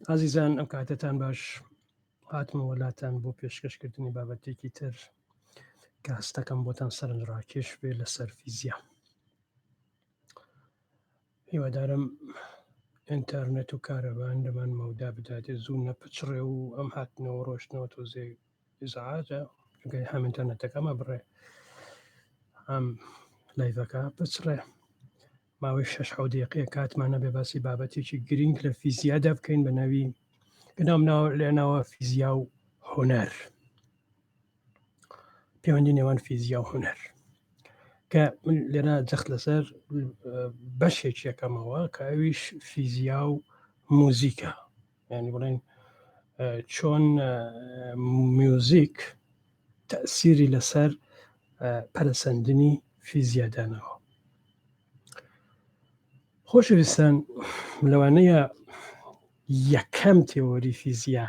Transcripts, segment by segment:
ئازیزان ئەم کاتەتان باش هاتمەوە لاتان بۆ پێشکەشکردنی بابەتێکی تر کە هەستەکەم بۆتان سەرنجڕاکێش بێ لەسەر فیزیا. هیوادارم ئینتەرنێت و کارەبان لەمان مەودا بداتێ زوو نەپچڕێ و ئەم هاتنەوە ڕۆشتنەوە تۆزێ ئیزعاجە چونکە هەم ئینتەرنێتەکەمە بڕێ هەم لایڤەکە پچڕێ ماوەی شەش حەوت دقیقەیە کاتمان نەبێ باسی بابەتێکی گرنگ لە فیزیادا بکەین بە ناوی ناوم ناوە لێناوە فیزیا و هونەر پەیوەندی نێوان فیزیا و هونەر کە من لێرە جەخت لەسەر بەشێک یەکەمەوە کە ئەویش فیزیا و موزیکە ینی بڵێن چۆن میوزیک تەسیری لەسەر پەرەسەندنی فیزیا داناوە خۆشەویستان لەوانەیە یەکەم تێۆری فیزیا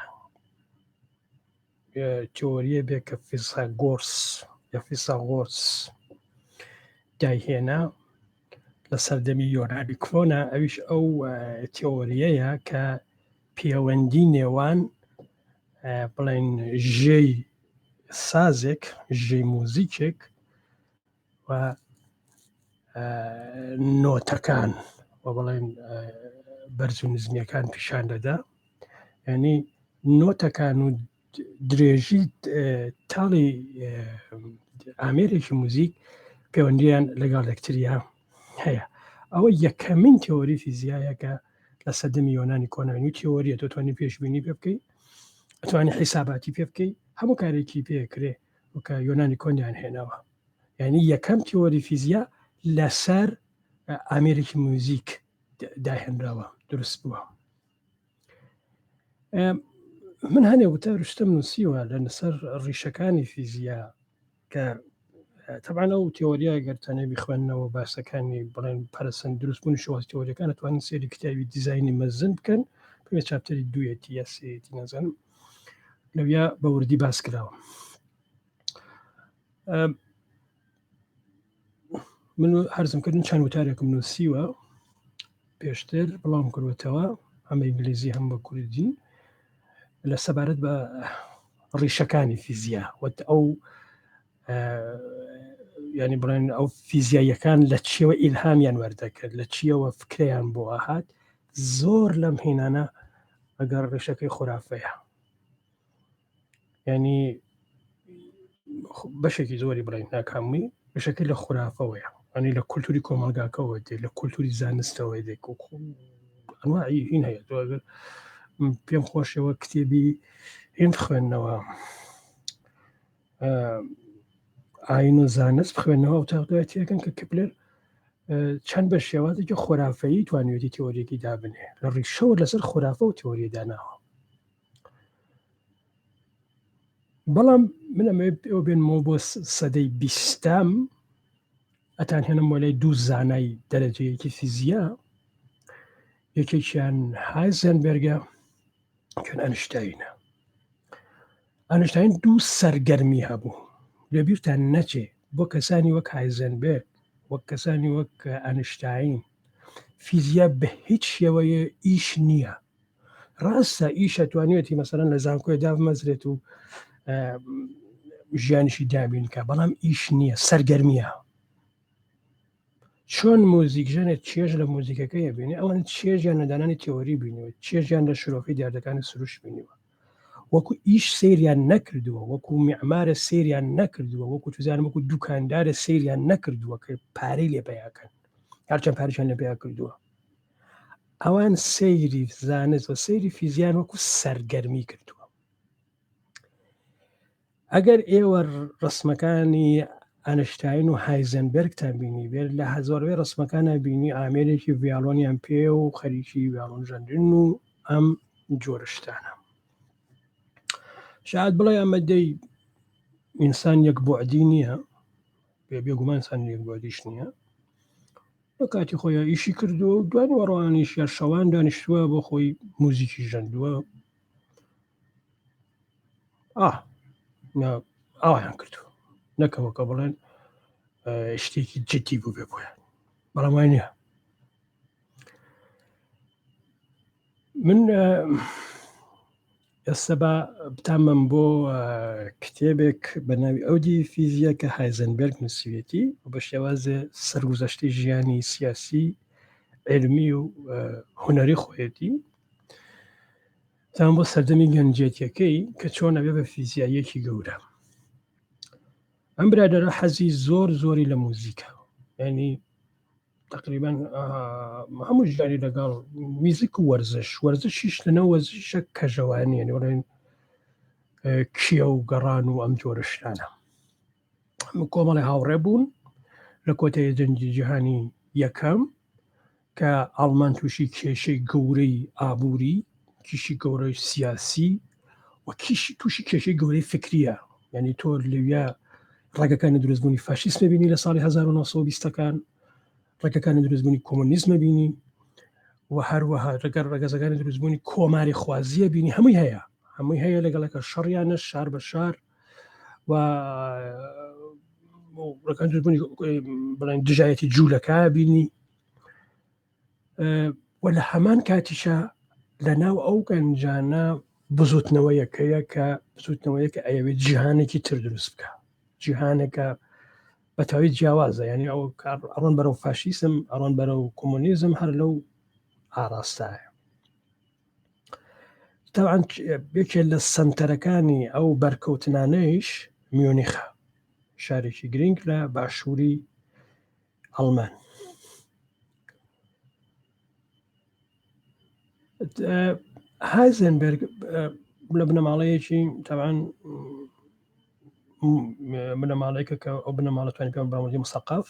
تیۆریە بێ کە فیساگۆرس یا فیساغۆرس دایهێنا لە سەردەمی یۆنانی کۆنا ئەویش ئەو تیۆریەیە کە پێوەندی نێوان بڵێن ژێی سازێک ژێی موزیکێک و نۆتەکان و بڵێن بەرز و نزمیەکان پیشان دەدا ینی نۆتەکان و درێژی تاڵی ئامێرێکی موزیک پەیوەندیان لەگەڵ یەکتریا هەیە ئەوە یەکەمین تێۆری فیزیایە کە لە سەردەمی یۆنانی کۆنانی تێۆریە دەتوانانی پێشبینی پێ بکەی ئەتوانی حیساباتی پێ بکەی هەموو کارێکی پێکرێ وکە یۆنانی کۆنیان هێناوە یعنی یەکەم تیۆری فیزیا لەسەر ئامێرێکی موزیک داهێنراوە دروست بووە من هەنێ وتار شتم نووسیوە لە لەسەر ڕیشەکانی فیزیا کە تەبعەن ئەو تیۆریە گەر تەنێ بخوێندنەوە باسەکانی بڵێن پەرسەند دروستبوونی شێواز تیۆریەکان ئەتوانن سێری کتابی دیزایانی مەزن بکەن پێ chapter ی دوویەتی یا سێیەتی نازانم لەویا بە وردی باس کراوە من هەرزم کردن چەند وتارێکم نووسیوە پێشتر بڵاوم کردوێتەوە هەم ئینگلیزی هەم بە کوردی لە سەبارەت بە ڕیشەکانی فیزیا وت ئەو ینی بڵێن ئەو فیزیاییەکان لە چیەوە ئیلهامیان وەردەکرد لە چیەوە فکریان بۆ ئاهات زۆر لەم هێنانە ئەگەر ڕیشەکەی خورافەیە ینی بەشێکی زۆری بڵێن ناکامووی بەشەکەی لە خورافەوەیە ئەنی لە کولتوری کۆمەلگاکەەوە دێ لە کولتوری زانستەوە دێک ئەنواعی هین هەیە تۆ ئەگەر پێم خۆشەوە کتێبی هین بخوێندنەوە ئاین و زانست بخوێندنەوە و تاقدای تێکەن کە کپلر چەند بە شێوازێکی خۆرافەیی توانیوێتی تیۆریەکی دابنێ لە ڕیشەوە لەسەر خۆرافە و تیۆری داناوە بەڵام من ئەمەوێ ئەو بێنمەوە بۆ سەدەی بیستەم ئەتان هێنم بۆ لای دوو زانای دەرەجەیەکی فیزیا یەکێکیان هایزنبێرگە چون ئەنشتاینە ئەنشتاین دوو سەرگەرمی هەبوو لەبیرتان نەچێ بۆ کەسانی وەک هایزنبێرگ وەک کەسانی وەک ئەنشتاین فیزیا بە هیچ شێوەیە ئیش نییە ڕاستە ئیشە توانیوێتی مەسەرەن لە زانکۆی دابمەزرێت و ژیانیشی دابین کە بەڵام ئیش نییە سەرگەرمیە چۆن موزیک ژەنێت چێژ لە موزیکەکەی بینێ ئەوان چێژیان لە دانانی تێۆری بینیوە چێژیان لە شرۆڤەی دیاردەکانی سروش بینیوە وەکو ئیش سەیریان نەکردووە وەکو میعمارە سەیریان نەکردووە وەکو توزانم وەکو دوکاندارە سەیریان نەکردووە کە پارەی لێ پیاکەن هەرچەند پارەیان لێ پیا کردووە ئەوان سەیری زانست و سەیری فیزیان وەکو سەرگەرمی کردووە ئەگەر ئێوە ڕسمەکانی ئەنشتاین و هایزنبرگتان بینی بێت لە هەزۆربەی ڕسمەکانە بینی ئامێرێکی ڤیاڵۆنیان پێ و خەریکی ڤیاڵۆن ژەندن و ئەم جۆرە شتانە شاید بڵێ ئەمە دەی ئینسان یەک بۆعدی نییە بێگومان ئینسان یەک بۆعدیش نییە لە کاتی خۆیان ئیشی کردووە و دوای وەڕوانیش یا شەوان دانیشتووە بۆ خۆی موزیکی ژەندووە ئاوایان کردو نەکەوە کە بڵێن شتێکی جدی بوو بێ بۆیان بەڵام وای نییە. من ئێستا با بتانبەم بۆ کتێبێک بە ناوی ئەودی فیزیا کە هایزنبێرگ نووسیوێتی و بە شێوازێ سەرگوزەشتی ژیانی سیاسی علمی و هونەری خۆیەتی تان بۆ سەردەمی گەنجێتیەکەی کە چۆن ئەبێ بە فیزیاییەکی گەورە ئەم برادەرە حەزی زۆر زۆری لە موزیکە ینی تقریبا هەموو ژیانی لەگەڵ میزیک و وەرزش وەرزشیش لەناو وەرزشە کەژەوانیە نێوەڵێن کیە و گەڕان و ئەم جۆرە شتانە کۆمەڵی هاوڕێ بوون لە کۆتایی جەنگی جیهانی یەکەم کە ئاڵمان تووشی کێشەی گەورەی ئابووری کیشی گەورەی سیاسی و کیشی تووشی کێشەی گەورەی فکریە یعنی تۆ لەویا ڕەگەکانی دروستبوونی فاشیسم بینی لە ساڵی 1920ەکان ڕەگەکانی دروستبوونی کۆمۆنیزم بینی و هەروەها ڕەگەر ڕەگەزەکانی دروستبوونی کۆماری خوازیە بینی هەمووی هەیە هەمووی هەیە لەگەڵەکە شەڕیانە شار بە شار و ڕەگەکانی دروستبوونی بڵێن دژایەتی جوولەکە بینی و لە هەمان کاتیشا لە ناو ئەو گەنجانە بزوتنەوەیەکەیە کە بزوتنەوەیەکە ئەیەوێت جیهانێکی تر دروست بکە جیهانێکە بە تەواوی جیاوازە یعنی ئەو ئەڕۆن بەرەو فاشیسم ئەڕۆن بەرەو کۆمۆنیزم هەر لەو ئاراستایە تاوان یەکێ لە سنتەرەکانی ئەو بەرکەوتنانەیش میونیخە شارێکی گرنگ لە باشووری ئەڵمان هایزنبرگ لە بنەماڵەیەکی تاوان بنەماڵێکە کە ئەو بنەماڵە توانی پێم بەڵی مسەقف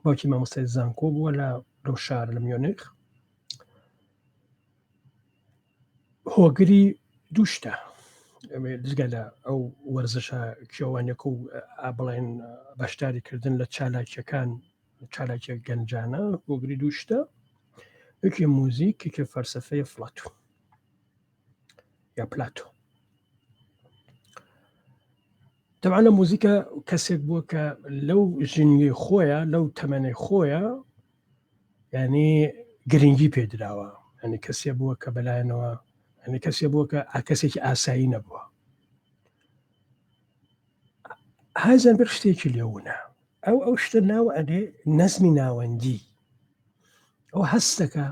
باوکی مامۆستای زانکۆ بووە لە لەو شار لە میۆنیخ هۆگری دوو شتە جگە لە ئەو وەرزشە کێوانێک و بڵێن بەشداریکردن لە چالاکیەکان چالاکیە گەنجانە هۆگری دوو شتە یەکێ موزیک یەکێ فەلسەفەیە فلاتۆ یا پلاتۆ تەبعەن لە موزیکە کەسێک بووە کە لەو ژینگەی خۆیە لەو تەمەنەی خۆیە یعنی گرنگی پێدراوە ینی کەسێ بووە کە بەلایەنەوە ینی کەسێ بووە کە کەسێکی ئاسایی نەبووە هایزنبرگ شتێکی لێونە ئەو ئەو شتە ناو ئەنێ نەزمی ناوەندی ئەو هەستەکە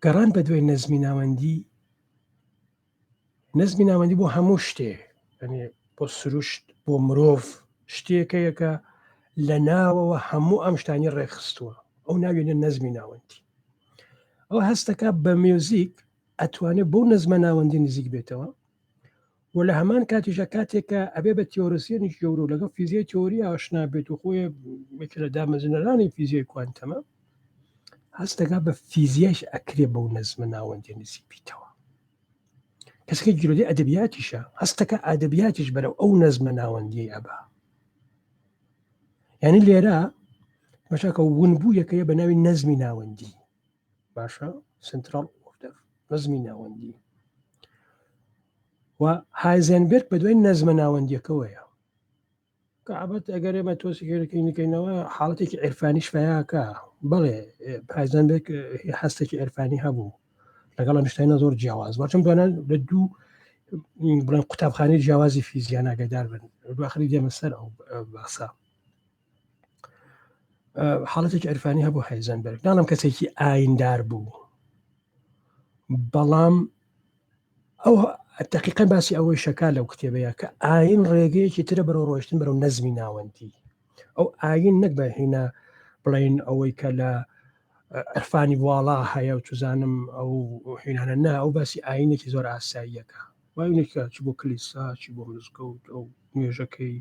گەڕان بە دوای نەزمی ناوەندی نەزمی ناوەندی بۆ هەموو شتێ یعنی بۆ سروشت بۆ مرۆڤ شتێکەیەکە لە ناوەوە هەموو ئەم شتانی ڕێکخستووە ئەو ناوێنە نەزمی ناوەندی ئەو هەستەکە بە میوزیک ئەتوانێت بۆ نەزمە ناوەندی نزیک بێتەوە و لە هەمان کاتیشە کاتێکە ئەبێ بە تیۆرسیەنی گەورە لەگەڵ فیزیای تیۆری ئاشنا بێت و خۆی یەکێ لە دامەزرێنەرانی فیزیای کوانتەمە هەستەکە بە فیزیایش ئەکرێ بەو نەزمە ناوەندی نزیک بیتەوە کەسەکە گیرۆدەی ئەدەبیاتیشە هەستەکە ئەدەبیاتیش بەرەو ئەو نەزمە ناوەندیەی ئەبا یعنی لێرە مەشاکە ون بوو یەکەیە بە ناوی نەزمی ناوەندی باشە central order نەزمی ناوەندی و هایزنبرگ بە دوای نەزمە ناوەندیەکەوەیە کەعبەت ئەگەر ئێمە تۆسیگەرەکەی نکەینەوە حاڵەتێکی عرفانیش فیاکە بەڵێ هایزنبرگ هەستێکی عرفانی هەبوو لەگەڵ ئەنشتاینە زۆر جیاواز بەچم دوانە لە دوو بڵێن قوتابخانەی جیاوازی فیزیا ناگەدار بن دواخری دێمە سەر ئەو باسە حاڵەتێکی عرفانی هەبوو هایزنبرگ ناڵم کەسێکی ئایندار بوو بەڵام ئەو دقیقا باسی ئەوەی شەکا لەو کتێبەیە کە ئاین ڕێگەیەکی ترە بەرەو ڕۆشتن بەرەو نەزمی ناوەندی ئەو ئاین نەک بە هینا بڵین ئەوەی کە لە عرفانی واڵا هەیە و چزانم ئەو هینانە نا ئەو باسی ئاینێکی زۆر ئاساییەکە واینێکە چ بۆ کلیسا چی بۆ مزگەوت ئەو نوێژەکەی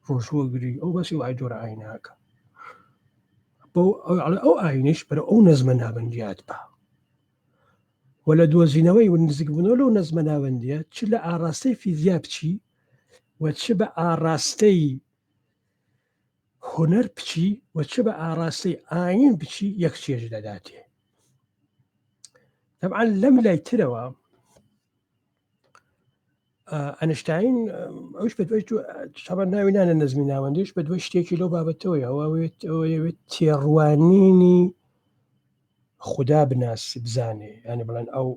ڕۆژوەگری ئەو باسی ئەو جۆرە ئایناکە بۆ ئەو ئاینیش بەرە ئەو نەزمە نابندیات بە و لە دۆزینەوەی و نزیکبوونەوە لەو نەزمە ناوەندیە چ لە ئاراستەی فیزیا بچی و چ بە ئاراستەی هونەر بچی و چ بە ئاراستەی ئاین بچی یەک چێژ دەداتێ طبعا لەم لای ترەوە ئەنشتین ئەوش بە دوای چاوە ناوی نانە نەزمی ناوەندیش بە دوای شتێکی لەو بابەتەوەی ئەوەوێت ئەوەیەوێت تێڕوانینی خودا بناسی بزانێ یانی بڵێن ئەو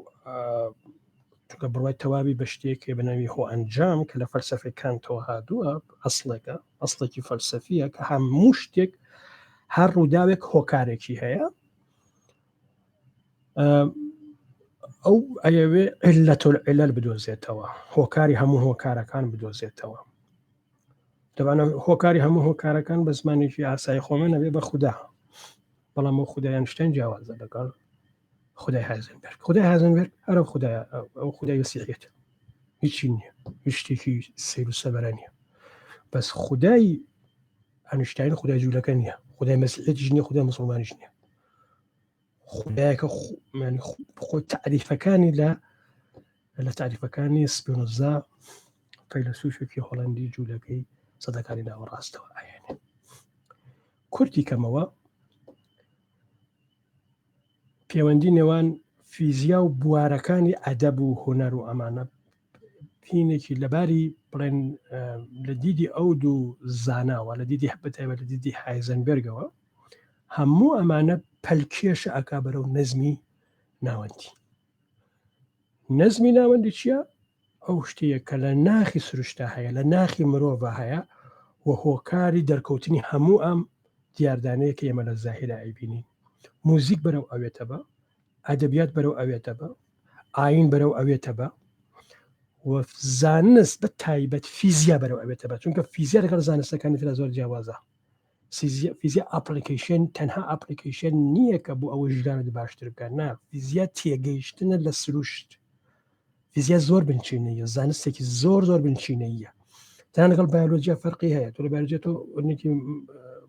چونکە بڕوای تەواوی بە شتێک هەیە بە ناوی هۆ ئەنجام کە لە فەلسەفەی کانتەوە هاتووە ئەسڵێکە ئەسڵێکی فەلسەفیە کە هەموو شتێک هەر ڕووداوێک هۆکارێکی هەیە ئەو ئەیەوێ علة العلل بدۆزێتەوە هۆکاری هەموو هۆکارەکان بدۆزێتەوە دەبانە هۆکاری هەموو هۆکارەکان بە زمانێکی ئاسایی خۆمە نەبێ بە خودا بەڵام ئەو خودای ئەنشتین جیاوازە لەگەڵ خودای هایزنبێرگ خودای هایزنبێرگ هەر ئەو خودای ئەو خودای مەسیحیەت هیچی نییە هیچ شتێکی سەیر و سەبەرە نییە بەس خودای ئەنشتین خودای جوولەکە نییە خودای مەسیحیەتیش نییە خودای مسلمانیش نییە خودایەکە خۆ تعریفەکانی لە لە تعریفەکانی سپینۆزا فەیلەسوفێکی هۆڵندی جوولەکەی سەدەکانی ناوەڕاستەوە ئاێنێ کورتی کەمەوە پەیوەندی نێوان فیزیا و بوارەکانی ئەدەب و هونەر و ئەمانە هینێکی لەباری بڵێن لە دیدی ئەو دوو زاناوە لە دیدی بەتایبەت لە دیدی هایزنبێرگەوە هەموو ئەمانە پەلکێشە ئەکا بەرەو نەزمی ناوەندی نەزمی ناوەندی چییە؟ ئەو شتەیە کە لە ناخی سروشتا هەیە لە ناخی مرۆڤ هەیە و هۆکاری دەرکەوتنی هەموو ئەم دیاردانەیە کە ئێمە لە زاهیرا ئەیبینین موزیک بەرەو ئەوێتە بە ئەدەبیات بەرەو ئەوێتە بە ئاین بەرەو ئەوێتە بە و زانست بە تایبەت فیزیا بەرەو ئەوێتە بە چونکە فیزیا لەگەڵ زانستەکانی ترا زۆر جیاوازە فیزیا application تەنها application نییە کە بۆ ئەوە ژیانت باشتر بکات نا فیزیا تێگەیشتنە لە سروشت فیزیا زۆر بنچینەیە زانستێکی زۆر زۆر بنچینەیە تا لەگەڵ بایۆلۆجیا فەرقی هەیە تۆ لە بایۆلۆجیا تۆ نێکی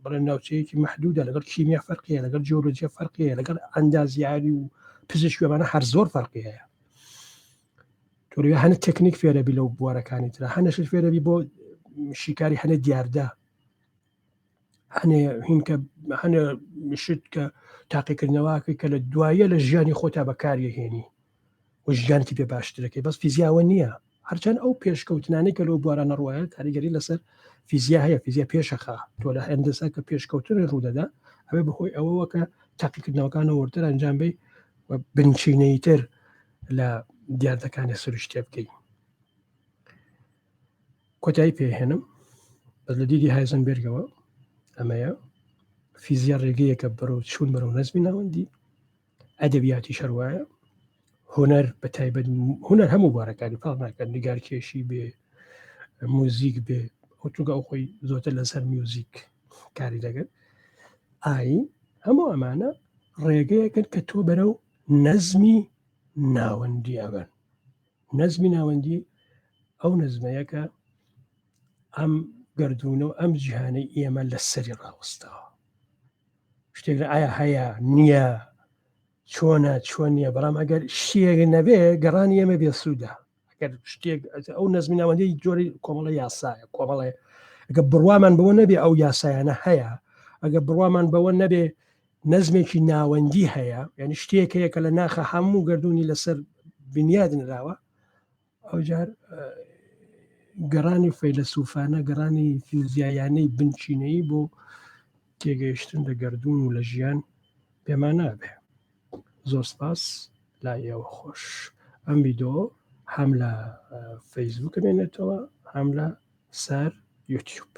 بڵێن ناوچەیەکی محدودە لەگەڵ کیمیا فەرقی هەیە لەگەڵ جیۆلۆجیا فەرقی هەیە لەگەڵ ئەندازیاری و پزیشکی ئەمانە هەر زۆر فەرقی هەیە تۆ لەوێ هەنە تەکنیک فێرەبی لەو بوارەکانی ترە هەنەشت فێرەبی بۆ شیکاری هەنە دیاردە هەنێ هینکە هەنێ شت کە تاقیکردنەوەکەی کە لە دوایە لە ژیانی خۆتا بەکاریهێنی و ژیانتی پێ باشترەکەی بەس فیزیاوە نییە هەرچەند ئەو پێشکەوتنانەی کە لەو بوارانە ڕوایە کاریگەری لەسەر فیزیا هەیە فیزیا پێشەخا تۆ لە هەندەسا کە پێشکەوتن ڕوودەدا ئەوێ بەهۆی ئەوەوە کە تاقیکردنەوەکانە وردتر ئەنجام بی و بنچینەیتر لە دیاردەکانی سروشتێ بکەی کۆتایی پێهێنم بەس لە دیدی هایزنبێرگەوە ئەمەیە فیزیا ڕێگەیەکە بەرەو چوون بەرەو نەزمی ناوەندی ئەدەبیاتی شەروایە هونەر بە تایبەت هونەر هەموو بارەکانی پاڵ ناکەن نیگارکێشی بێ موزیک بێ ئەو چونکە ئەو خۆی زۆرتر لەسەر میوزیک کاری دەگەن ئاین هەموو ئەمانە ڕێگەیەکن کە تۆ بەرەو نەزمی ناوەندی ئەبن نەزمی ناوەندی ئەو نەزمەیە کە ئەم گردونە و ئەم جیهانەی ئێمە لەسەری ڕاوەستاوە شتێک لە ئایا هەیە نییە چۆنە چۆن نییە بەڵام ئەگەر شتێک نەبێ گەڕانی ئێمە بێسوودە ئەگەر شتێک ئەو نەزمی ناوەندی جۆری کۆمەڵە یاسایە کۆمەڵێ ئەگە بڕوامان بەوە نەبێ ئەو یاسایانە هەیە ئەگە بڕوامان بەوە نەبێ نەزمێکی ناوەندی هەیە یعنی شتێک هەیە کە لە ناخە هەموو گردردونی لەسەر بنیاد نراوە ئەوجار گەڕانی فەیلەسوفانە گەڕانی فیزیایانەی بنچینەیی بۆ تێگەیشتن لە گردردون و لە ژیان پێمان نابێ زۆر سپاس لای ئێوە خۆش ئەم ویدۆ هەم لە فەیسبوک بێنێتەوە هەم لە سەر یوتیوب.